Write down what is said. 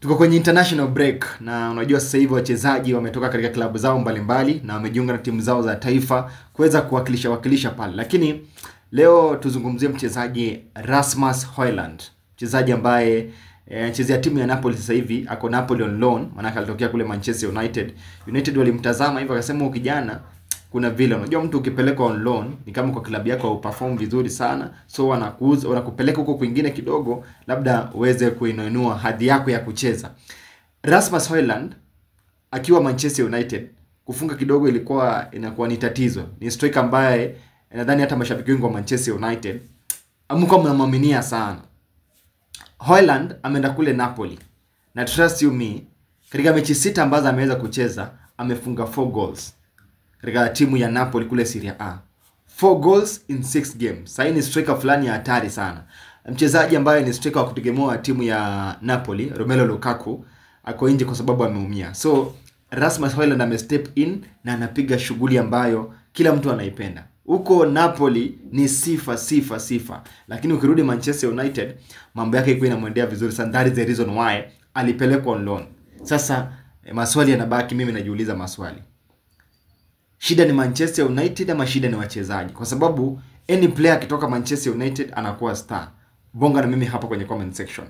Tuko kwenye international break na unajua sasa hivi wachezaji wametoka katika klabu zao mbalimbali na wamejiunga na timu zao za taifa kuweza kuwakilisha wakilisha pale. Lakini leo tuzungumzie mchezaji Rasmus Hojlund, mchezaji ambaye anachezea timu ya Napoli sasa hivi, ako Napoli on loan, maana alitokea kule Manchester United. United walimtazama hivyo akasema huyu kijana kuna vile unajua mtu ukipelekwa on loan ni kama kwa klabu yako hauperform vizuri sana, so wanakuuza, wanakupeleka huko kwingine kidogo labda uweze kuinua hadhi yako ya kucheza. Rasmus Hojlund akiwa Manchester United kufunga kidogo ilikuwa inakuwa ni tatizo. Ni striker ambaye nadhani hata mashabiki wengi wa Manchester United amko mnamwaminia sana. Hojlund ameenda kule Napoli na trust you me, katika mechi 6 ambazo ameweza kucheza amefunga 4 goals katika timu ya Napoli kule Serie A. 4 goals in 6 games. Sasa ni striker fulani ya hatari sana. Mchezaji ambaye ni striker wa kutegemewa wa timu ya Napoli, Romelu Lukaku, ako nje kwa sababu ameumia. So Rasmus Hojlund ame step in na anapiga shughuli ambayo kila mtu anaipenda. Huko Napoli ni sifa sifa sifa. Lakini ukirudi Manchester United mambo yake ilikuwa inamwendea vizuri sana. That is the reason why alipelekwa on loan. Sasa maswali yanabaki, mimi najiuliza maswali. Shida ni Manchester United ama shida ni wachezaji? Kwa sababu any player akitoka Manchester United anakuwa star. Bonga na mimi hapa kwenye comment section.